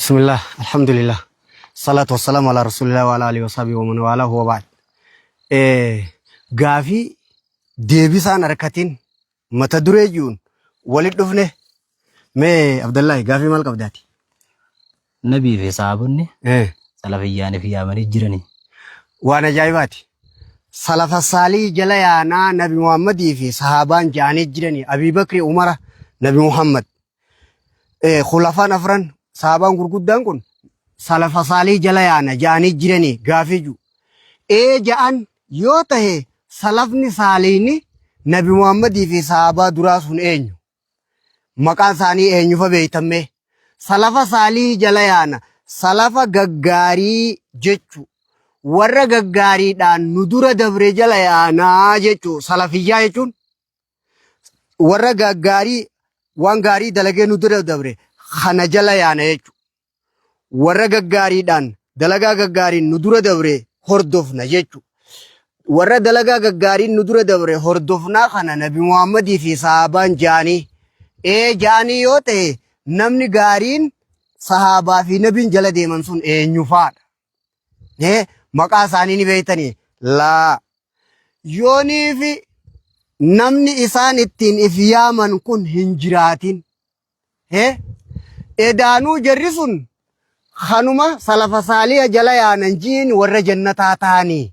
Bismillah, alhamdulillah, salaatu wassalamu ala rasulillah wa ala alihi wa sahbihi wa man walaahu wa ba'd. Gaafii deebisaan harkatiin mata duree jiruun walit dhufne. Mee Abdallahi, gaafii maal qabdaati? Nabii fi sahaabonni salafiyyaaniif yaamanii jiranii. Waan ajaa'ibaati. Salafa saalii jala yaanaa Nabi Muhammadii fi sahaabaan ja'anii jiranii, Abii Bakri, Umara, Nabi Muhammad. Khulafaan afran, sahaabaan gurguddaan kun salafa saalii jala yaana ja'anii jiranii gaafii jiru. Ee ja'an yoo tahe, salafni saaliini Nabi Muhammadii fi sahaabaa duraa sun eenyu? Maqaan isaanii eenyufa beeytammee? Salafa saalii jala yaana, salafa gaggaarii jechu, warra gaggaariidhaan nu dura dabre jala yaanaa jechu. Salafiyyaa jechuun warra gaggaarii, waan gaarii dalagee nu dura dabre kana jala yaana jechu. Warra gaggaariidhaan, dalagaa gaggaariin nu dura dabre hordofna jechu. Warra dalagaa gaggaariin nu dura dabre hordofnaa kana Nabi Muhammadii fi sahaabaan ja'anii. Ee ja'anii yoo ta'e, namni gaariin sahaabaa fi nabiin jala deeman sun eenyufaadha? Ee, maqaa isaanii ni beektanii? Laa. Yoonii fi namni isaan ittiin if yaaman kun hin jiraatin. He? Edaanuu jarri sun kanuma salafa saaliha jala yaanan jiin warra jannataa ta'anii.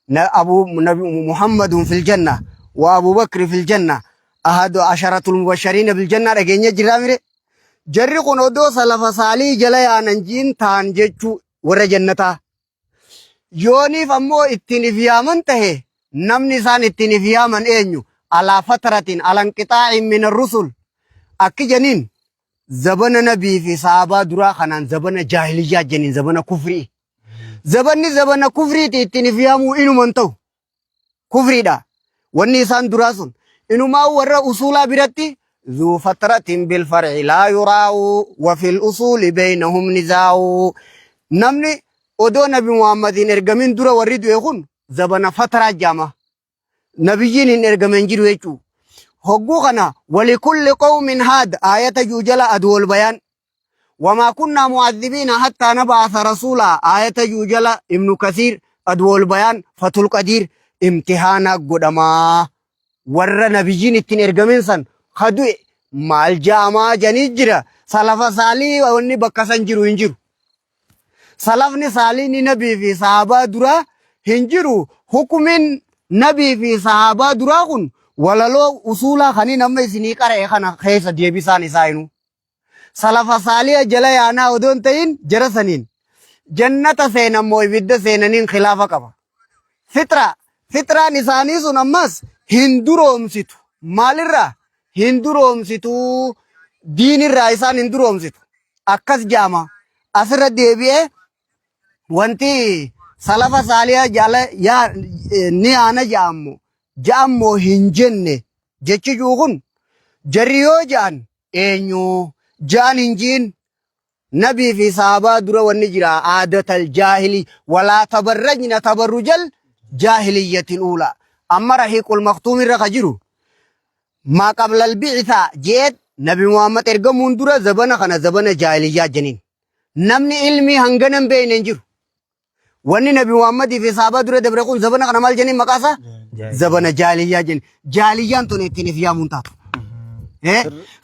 Na Abu Nabi Muhammadun fil janna wa Abu Bakri fil janna ahadu asharatul mubashariina bil janna dhageenya jirraa mire. Jarri kun odoo salafa saalii jala yaanan jiin ta'an jechuu warra jannataa. Yooniif ammoo ittiin if yaaman tahe, namni isaan ittiin if yaaman eenyu? Alaa fatratin ala inqixaa'in min rusul akki janiin, zabana nabii fi sahaabaa duraa kanaan zabana jaahiliyyaa janiin, zabana kufrii. Zabanni zabana kufriiti, ittiin if yaamuu inuman ta'u. Kufriidha. Wanni isaan duraa sun. Inumaa warra usuulaa biratti zuu fatratin bil far'i laa yuraa'u wa fil usuuli beynahum nizaa'u. Namni odoo Nabi Muhammadiin ergamin dura warri du'e kun zabana fatraa jaama. Nabiyyiin hin ergamen jiru jechuu. Hogguu kana walikulli qawmin haad aayata juu jala adwol bayaan. Wamaa kunnaa mu'adhibiina hattaa nab'atha rasuulaa aayata juu jala Ibnu Kasiir, Adwol Bayaan, Fatul Qadiir, imtihaana godhamaa. Warra nabiyyiin ittiin ergamin san ka du'e maal ja'amaa janii jira. Salafa saalii wanni bakka san jiru hin jiru. Salafni saaliini nabii fi sahaabaa duraa hin jiru. Hukumiin nabii fi sahaabaa duraa kun walaloo usuulaa kaniin amma isinii qara'e kana keessa deebisaan isaa inuu. Salafa saaliha jala yaanaa odoo hin ta'in, jara saniin jannata seenan moo ibidda seenaniin khilaafa qaba. Fitra fitraan isaanii sun ammas hin duroomsitu. Maalirraa? Hin duroomsitu. Diinirraa isaan hin duroomsitu. Akkas jaama. Asirra deebi'ee wanti salafa saaliha jala yaa ni yaana ja'ammo ja'ammoo hin jenne jechi jiru kun, jarri yoo ja'an eenyu ja'an hin jiin, nabii fi sahabaa dura wanni jira aadatal jaahili walaa tabarrajna tabarrujal jaahiliyyatil uulaa. Amma Rahiiqul Maktuum irra ka jiru maa qablal bi'ithaa jeet, Nabi Muhammad ergamuun dura zabana kana zabana jaahiliyyaa jeniin. Namni ilmii hangana hin beekne hin jiru. Wanni Nabi Muhammadii fi sahabaa dura dabre kun zabana kana maal jeniin maqaa isaa? Zabana jaaliyyaa jeni. Jaaliyyaan tun ittiin if yaamuun taatu.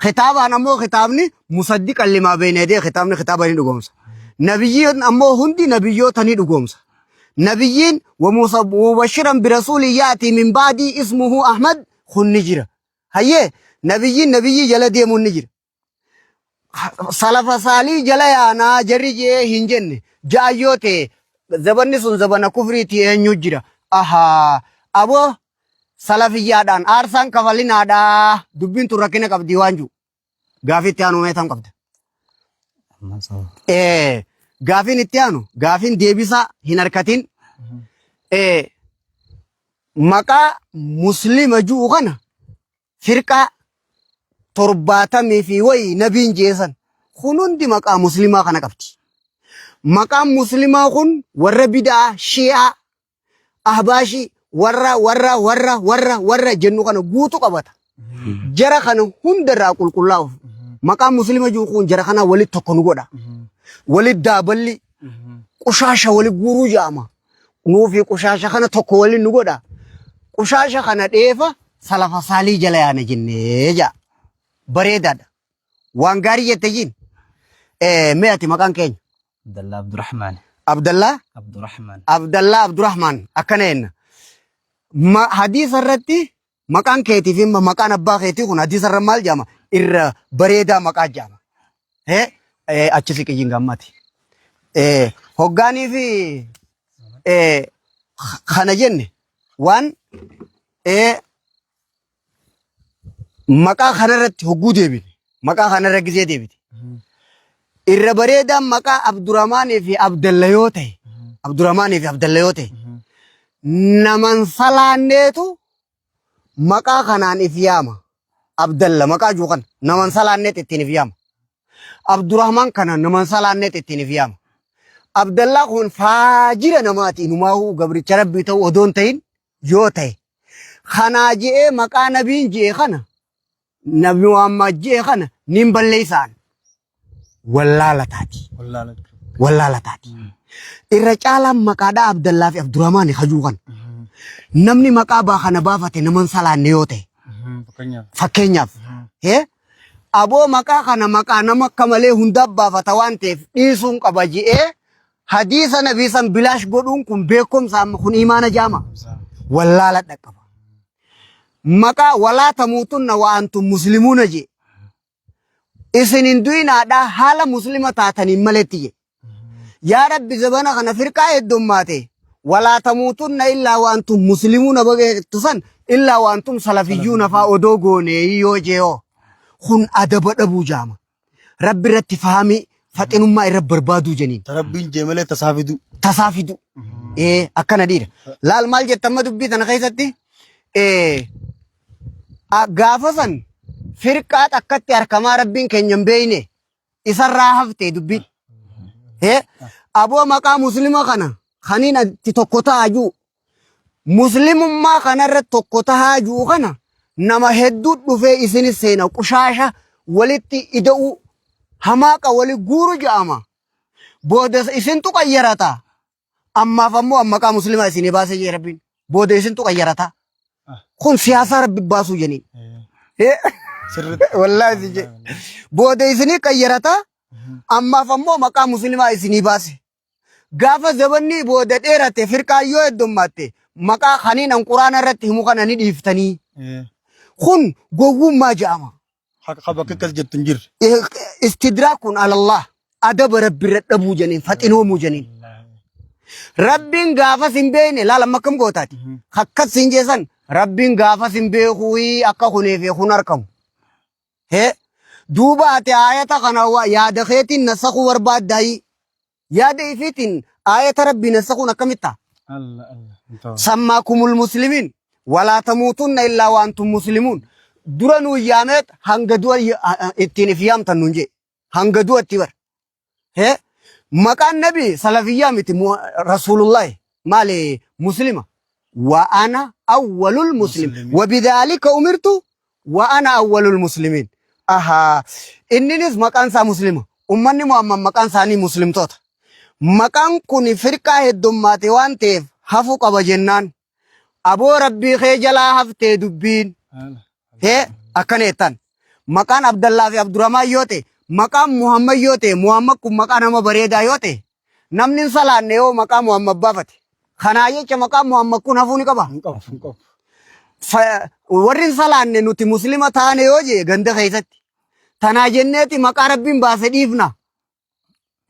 Kitaabaan ammoo kitaabni musaddiqan limaa beeyna jedhee kitaabni kitaaba ni dhugoomsa. Nabiyyiin ammoo hundi nabiyyoota ni dhugoomsa. Nabiyyiin wa mubashiran birasuulin yaatii min ba'dii ismuhu Ahmad kun ni jira. Hayyee, nabiyyiin nabiyyii jala deemuun ni jira. Salafa saalii jala yaanaa jarri jee hin jenne ja'an yoo ta'e, zabanni sun zabana kufriitii eenyu jira? Ahaa, aboo, salafiyyaadhaan aarsaan kafalinaadhaa, dubbiin tun rakkina qabdii waan jiru. Gaafii itti aanu meetam qabda? Gaafiin itti aanu gaafiin deebisaa hin harkatin. Maqaa muslima ju'u kana firqaa 70 fi wayi nabiin jeesan kun hundi maqaa muslimaa kana qabdi. Maqaan muslimaa kun warra bid'aa, shi'aa, ahbaashii, warra warra warra warra warra jennu kana guutu qabata. Jara kana hundarraa qulqullaa'uuf maqaan muslima jiru kun jara kana walitti tokko nu godha. Walit daaballi qushaasha wali guuruu jedhama. Nuufi qushaasha kana tokko waliin nu godha. Qushaasha kana dheefa salafa saalii jala yaana jennee jedha. Bareedaadha. Waan gaarii jette jiin. Mee ati maqaan keenya? Abdallaa Abdurrahmaan. Abdallaa? Abdurrahmaan. Abdallaa Abdurrahmaan akkana jenna. Hadiisa irratti maqaan keetii fi maqaan abbaa keetii kun hadiisa irra maal jedhama? Irra bareedaa maqaa jedhama. Achi siqi jiin gammati. Hoggaanii fi kana jenne waan maqaa kanarratti hogguu deebine maqaa kanarra gisee deebite. Irra bareedaan maqaa Abdurrahmaanii fi Abdalla yoo ta'e Abdurrahmaanii fi Abdalla yoo ta'e naman salaanneetu maqaa kanaan if yaama. Abdalla maqaa jiru kana naman salaanneet ittiin if yaama. Abdurrahmaan kana naman salaanneet ittiin if yaama. Abdallaa kun faajira namaati inumaahuu gabricha rabbii ta'uu odoon ta'in yoo ta'e. Kanaa je'ee maqaa nabiin je'e kana nabi Muhammad je'e kana nin balleessaan wallaala taati. Wallaala taati. Irra caalaan maqaadhaa Abdallaa fi Abdurrahmaan hajuu kana. Namni maqaa baa kana baafate naman salaanne yoo ta'e. Fakkeenyaaf. Aboo maqaa kana maqaa nama akka malee hundaa baafata waan ta'eef dhiisuun qaba je'ee hadiisa nabii san bilaash godhuun kun beekumsa amma kun imaana jaama. Wallaala dhaqqaba. Maqaa walaa tamuutunna wa antum muslimuuna jee. Isin hin du'inaadhaa haala muslima taataniin maletti jee. Yaa Rabbi zabana kana firqaa heddummaate walaa tamuutunna illaa wa antum muslimuuna bageettu san illaa wa antum salafiyyuuna faa odoo goonee yoo jeeyoo. Kun adaba dhabuu jaama. Rabbi irratti fahamii faxinummaa irra barbaaduu jeniin. Rabbiin jee malee tasaa fiduu. Tasaa fiduu. Akkana dhiira. Laal maal jetta amma dubbii tana keessatti gaafa san firqaa takkatti harkamaa Rabbiin keenya hin beeyne isarraa haftee dubbiin. Aboo maqaa muslima kana kaniin ati tokko ta'aa jiru Muslimummaa kanarra tokko tahaa jiru kana nama hedduu dhufee isinis seena qushaasha walitti ida'uu hamaaqa wali guuru jedhama. Booda isintu qayyarata. Ammaaf ammoo maqaa muslimaa isinii baasee jee rabbiin. Booda isintu qayyarata. Kun siyaasaa rabbi baasuu jeniin. Sirriitti. Wallaahi si jee. Booda isinii qayyarata. Ammaaf ammoo maqaa muslimaa isinii baase. Gaafa zabanni booda dheerate firqaan yoo heddummatte maqaa kaniin an quraana irratti himu kana ni dhiiftanii. Kun gowwummaa jedhama. Haqa bakka akkas jettu hin jirre. Istidraakun alallah adaba rabbi irra dhabuu jeniin faxinoomuu jeniin. Rabbiin gaafas hin beekne laala amma akkam gootaati. Akkas siin jeessan rabbiin gaafas hin beekuu akka kunii fi kun argamu. Hee duuba ati aayata kana yaada keetiin nasakuu barbaaddaayii yaada ifiitiin aayata rabbii nasakuun akkamitti ta'a? Allah Allah. Sammaakumul muslimiin walaa tamuutunna illaa wa antum muslimuun dura nuun yaameet hanga du'a ittiin if yaamtan nuun jee hanga du'atti bar. Hee maqaan nabi salafiyyaa miti rasuulullahi maali muslima wa ana awwalul muslim Muslimiin. wa bidhaalika umirtu wa ana awwalul muslimin. Ahaa inninis maqaan isaa muslima ummanni Muhammad maqaan isaanii muslimtoota. Maqaan kun firqaa heddummaate waan ta'eef hafu qaba jennaan aboo rabbii kee jalaa haftee dubbiin. Hee akkana jettan. Maqaan Abdallaa fi Abdurrahmaan yoo ta'e, maqaan Muhammad yoo ta'e, Muhammad kun maqaa nama bareedaa yoo ta'e, namni hin salaanne yoo maqaa Muhammad baafate. Kanaa jecha maqaan Muhammad kun hafuu ni qaba. Hin qabu hin qabu. Warri hin salaanne nuti muslima taane yoo jee ganda keessatti. Tanaa jenneeti maqaa Rabbiin baase dhiifna.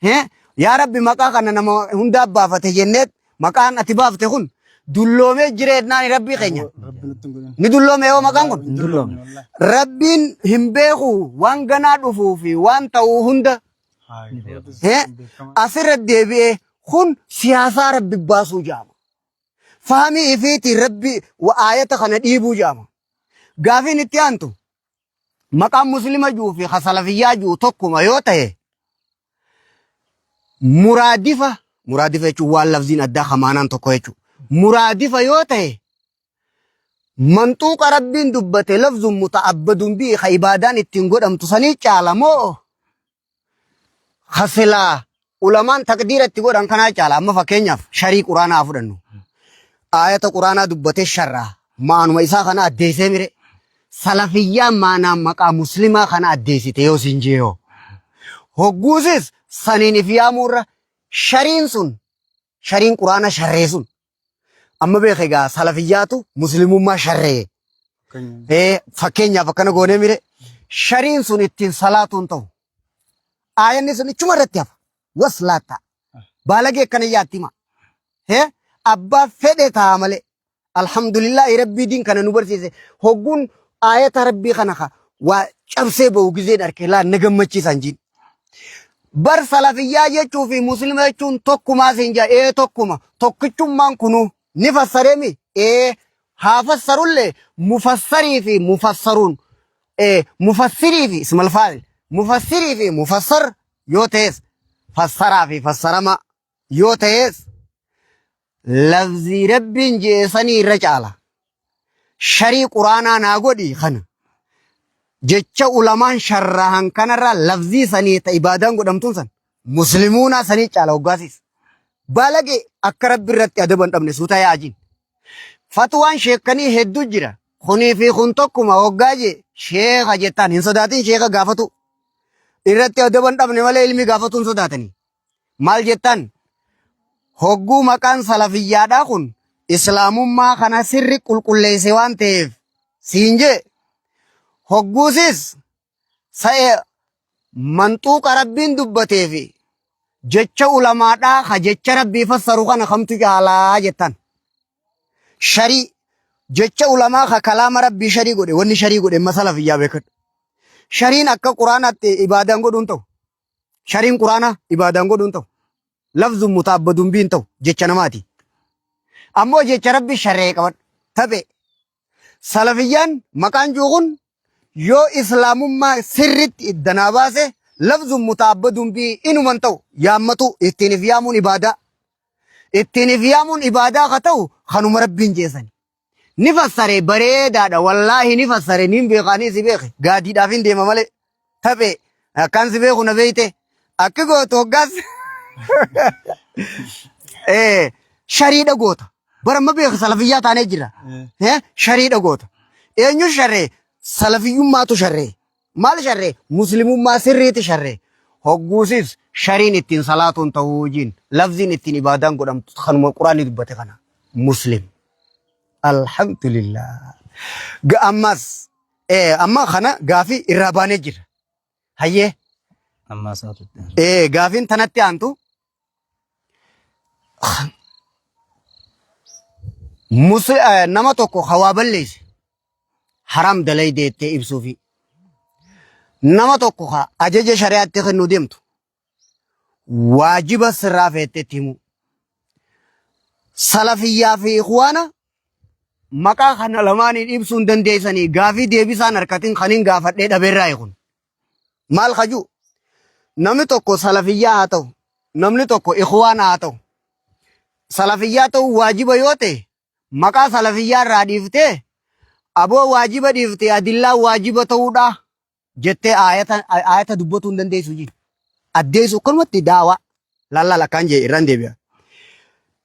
Hee? Yaa Rabbi maqaa kana nama hundaa baafate jenneet maqaan ati baafte kun dulloomee jira jennaan Rabbii keenya. Rabbi nutti hin godhin. Ni dulloome yoo maqaan kun? Hin dulloomne. Rabbiin hin beeku waan ganaa dhufuu fi waan ta'uu hunda. Hee? Asirra deebi'ee kun siyaasaa Rabbi baasuu jedhama. Fahamii ifiitiin Rabbi aayata kana dhiibuu jedhama. Gaafiin itti aantu maqaan muslima jiru fi salafiyyaa jiru tokkuma yoo ta'e muraadifa muraadifa jechuun waan lafziin addaa kamaanaan tokko jechuudha. Muraadifa yoo ta'e manxuuqa rabbiin dubbate lafzun muta'abbadun bi'i ka ibaadaan ittiin godhamtu sanii caala moo ka silaa Ulamaan taqdiira itti godhan kanaa caala. Amma fakkeenyaaf sharii quraanaa haa fudhannu. Aayata quraanaa dubbatee sharraa maanuma isaa kana addeessee mire. Salafiyyaan maanaan maqaa muslimaa kana addeessite yoo siin jeeyoo. Hogguusis saniin if yaamuurra shariin sun shariin quraana sharree sun. Amma beeka egaa salafiyyaatu muslimummaa sharree. Fakkeenyaaf akkana goonee mire shariin sun ittiin salaatuun ta'u. Aayanni sun ichuma irratti hafa. Waslaatta. Baalagee akkana yaatti hima. Hee abbaa fedhe ta'a malee. Alhamdulillaahi rabbii diin kana nu barsiise. Hogguun aayata rabbii kana ka waa cabsee bahu gizeen arke laa na gammachiisan jiin. Bar salafiyyaa jechuu fi muslima jechuun tokkumaa siin jaa ee tokkuma tokkichummaan kunuu ni fassareemi ee haa fassarullee mufassarii fi mufassaruun mufassirii fi ismal faa'il mufassirii fi mufassar yoo ta'es fassaraa fi fassarama yoo ta'es lafzii rabbiin je'e sanii irra caala. Sharii quraanaa naa godhi kana jecha ulamaan sharrahan kanarraa lafzii sanii ta ibaadaan godhamtuun san muslimuunaa sanii caala hoggaasiis. Baalage akka rabbi irratti adaba hin dhabne suuta yaajiin. Fatwaan sheekkanii hedduu jira. Kunii fi kun tokkuma hoggaa jee sheeka jettaan hin sodaatin sheeka gaafatu. Irratti adaba hin dhabne malee ilmi gaafatu hin sodaatanii. Maal jettan? Hogguu maqaan salafiyyaadhaa kun islaamummaa kana sirri qulqulleesse waan ta'eef siin jee hogguusis sa'e manxuuqa rabbiin dubbatee fi jecha ulamaadhaa ka jecha rabbii fassaru kana kamtu caalaa jettan. Sharii jecha ulamaa ka kalaama rabbii sharii godhe wanni sharii godhe amma salafiyyaa beekadhu. Shariin akka quraanaatti ibaadaan godhuun ta'u. Shariin quraanaa ibaadaan godhuun ta'u. Lafzun mutaabbadun biin ta'u jecha namaati. Ammoo jecha rabbi sharee qabadhu. Taphee. Salafiyyaan maqaan jiru kun yoo islaamummaa sirritti iddanaa baase lafzun mutaabbadun bii inuman ta'u yaammatu ittiin if yaamuun ibaadaa. Ittiin if yaamuun ibaadaa ka ta'u kanuma rabbiin jeesani. Ni fassare bareedaadha wallaahi ni fassare niin beekaanii si beeke gaadiidhaaf hin deema malee taphee akkaan si beeku na beeyte akki gootu hoggaas shariidha goota bara amma beeka salafiyyaa taanee jira shariidha goota eenyu sharree salafiyyummaatu sharree maal sharree muslimummaa sirriiti sharree hogguusis shariin ittiin salaatuun ta'uu jiin lafziin ittiin ibaadaan godhamtu kanuma quraanni dubbate kana muslim alhamdulillah Ga ammas amma kana gaafii irraa baanee jira hayyee Ammaa isaatu itti. Gaafiin tanatti aantu nama tokko hawaa balleesse haram dalayde jettee ibsuufi nama tokko ka ajaja shari'aatti kennuu deemtu waajiba sirraa feettetti himu. Salafiyyaa fi ikhwaana maqaa kana lamaaniin ibsuu hin dandeessanii gaafii deebisaan harkatin kanin gaafadhee dhabeerraa kun. Maal kajuu? Namni tokko salafiyyaa haa ta'u, namni tokko ikhwaana haa ta'u. Salafiyyaa ta'uu waajiba yoo ta'e maqaa salafiyyaa irraa dhiiftee aboo waajiba dhiiftee adillaa waajiba ta'uudha jettee aayata aayata dubbatuu hin dandeessu ji. Addeessu akkanumatti daawaa lallaal akkaan jee irraan deebi'a.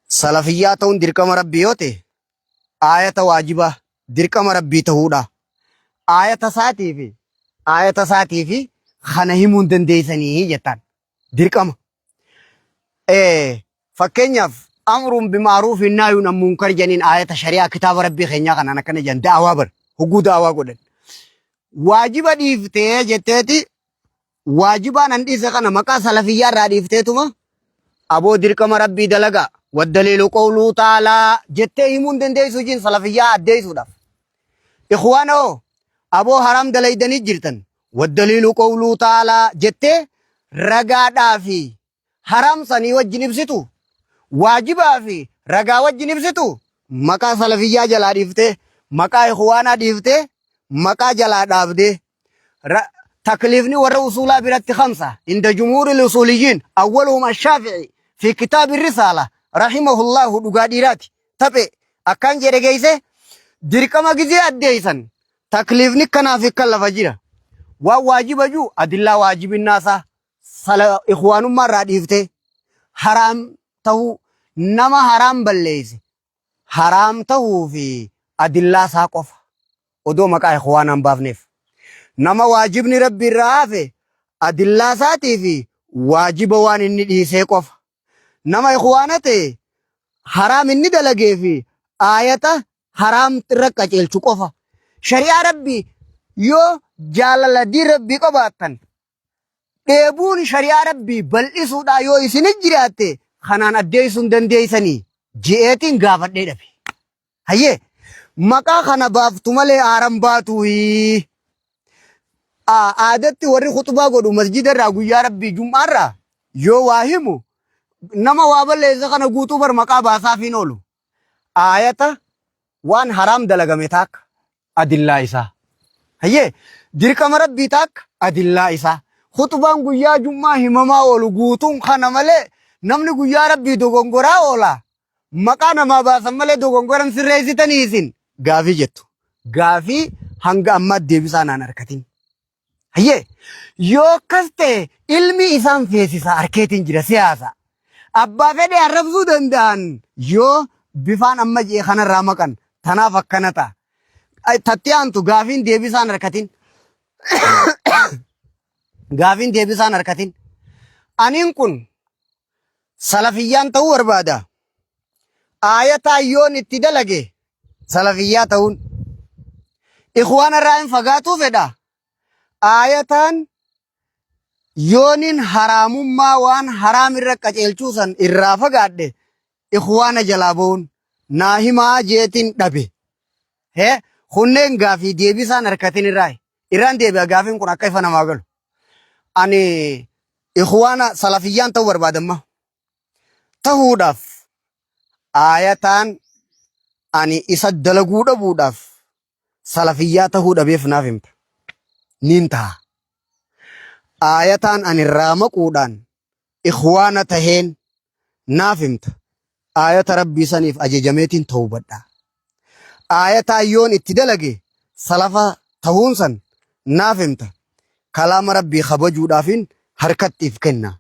Salafiyyaa ta'uun dirqama rabbii yoo ta'e aayata waajibaa dirqama rabbii ta'uudha. Aayata isaatii fi aayata isaatii fi kana himuu hin dandeessanii jettaan dirqama. Fakkeenyaaf amruun bimaaruufin naayuun an munkar jedhaniin aayata shari'aa kitaaba rabbii keenyaa kanaan akkana jedhan da'awaa bar hogguu da'awaa godhan. Waajiba dhiiftee jetteeti waajibaan an dhiise kana maqaa salafiyyaa irraa dhiifteetuma aboo dirqama rabbii dalagaa waddaliilu qawluu taalaa jettee himuu hin dandeessu jin salafiyyaa addeessuudhaaf. Ikhwaana hoo aboo haraam dalaydanii jirtan waddaliilu qawluu taalaa jettee ragaadhaa fi haram sanii wajjin ibsitu waajibaa fi ragaa wajjin ibsitu maqaa salafiyyaa jalaa dhiiftee maqaa ikhwaanaa dhiiftee maqaa jalaa dhaabdee takliifni warra usuulaa biratti khamsa inda jumhuuri usuuliyyiin awwaluhum ash-shaafi'i fi kitaabi risaala rahimahullahu dhugaa dhiiraati taphe akkaan jedhe geeyse dirqama gizee addeeysan takliifni kanaaf kan lafa jira waan waajiba juu adillaa waajibinnaasaa sala ikhwaanummaa irraa dhiiftee haraam tahuu nama haraam balleeyse haraam tahuu fi adillaa isaa qofa odoo maqaa ikhwaanaa hin baafneef. Nama waajibni Rabbi irraa hafe adillaa isaatii fi waajiba waan inni dhiisee qofa. Nama ikhwaana ta'e haraam inni dalagee fi aayata haraam irra qaceelchu qofa. Shari'aa Rabbii yoo jaalala diin Rabbii qabaattan dheebuun shari'aa Rabbii bal'isuudhaa yoo isinit jiraatte kanaan addeessuu hin dandeessanii je'eetiin gaafadhee dhabe. Hayyee maqaa kana baaftu malee aaran baatuuyi. Aadatti warri khuxubaa godhu masjida irraa guyyaa Rabbii jum'aarraa yoo waa himu nama waa balleesse kana guutuu bar maqaa baasaafiin oolu. Aayata waan haraam dalagame taakka adillaa isaa. Hayyee dirqama Rabbii taakka adillaa isaa. Khuxubaan guyyaa jum'aa himamaa oolu guutuun kana malee namni guyyaa Rabbii dogongoraa oola. Maqaa namaa baasan malee dogongoran sirreessitanii isin gaafii jettu. Gaafii hanga ammaatti deebisaa naan arkatin. Hayyee yoo akkas ta'e ilmi isaan feesisa arkeetiin jira siyaasa. Abbaa fedhe arrabsuu danda'an yoo bifaan amma je'e kanarraa maqan tanaaf akkana ta'a. Tatti aantu gaafiin deebisaan arkatin. Gaafiin deebisaan arkatin. Aniin kun Salafiyyaan ta'uu barbaada. Aayataan yoon itti dalage salafiyyaa ta'uun. Ikhwaana irraa hin fagaatuu fedha. Aayataan yoonin haraamummaa waan haraam irra qaceelchuu san irraa fagaadhe ikhwaana jalaa ba'uun naa himaa jeetiin dhabe. Hee kunneen gaafii deebisaan harkatin irraa irraan deebi'a gaafiin kun akka ifa namaa galu. Ani ikhwaana salafiyyaan ta'uu barbaadamma. Ta'uudhaaf aayataan ani isa dalaguu dhabuudhaaf salafiyyaa ta'uu dhabeef naaf himta. Niin ta'a. Aayataan ani irraa maquudhaan ikhwaana taheen naaf himta. Aayata Rabbii saniif ajajameetiin tawbadha. Aayataan yoon itti dalage salafa tahuun san naaf himta. Kalaama Rabbii kabajuudhaafin harkatti if kenna.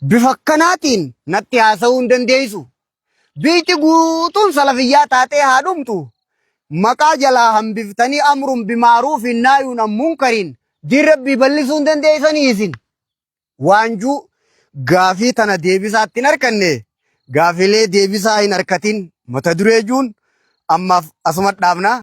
Bifa akkanaatiin natti haasa'uu hin dandeessu. Biitti guutuun salafiyyaa taatee haa dhumtu. Maqaa jalaa hambiftanii amrun bimaaruufin naayuun an munkariin diin Rabbii bal'isuu hin dandeessanii isin. Waanjuu gaafii tana deebisaa itti hin arkanne gaafilee deebisaa hin arkatin mata duree juun ammaaf asuma dhaabna.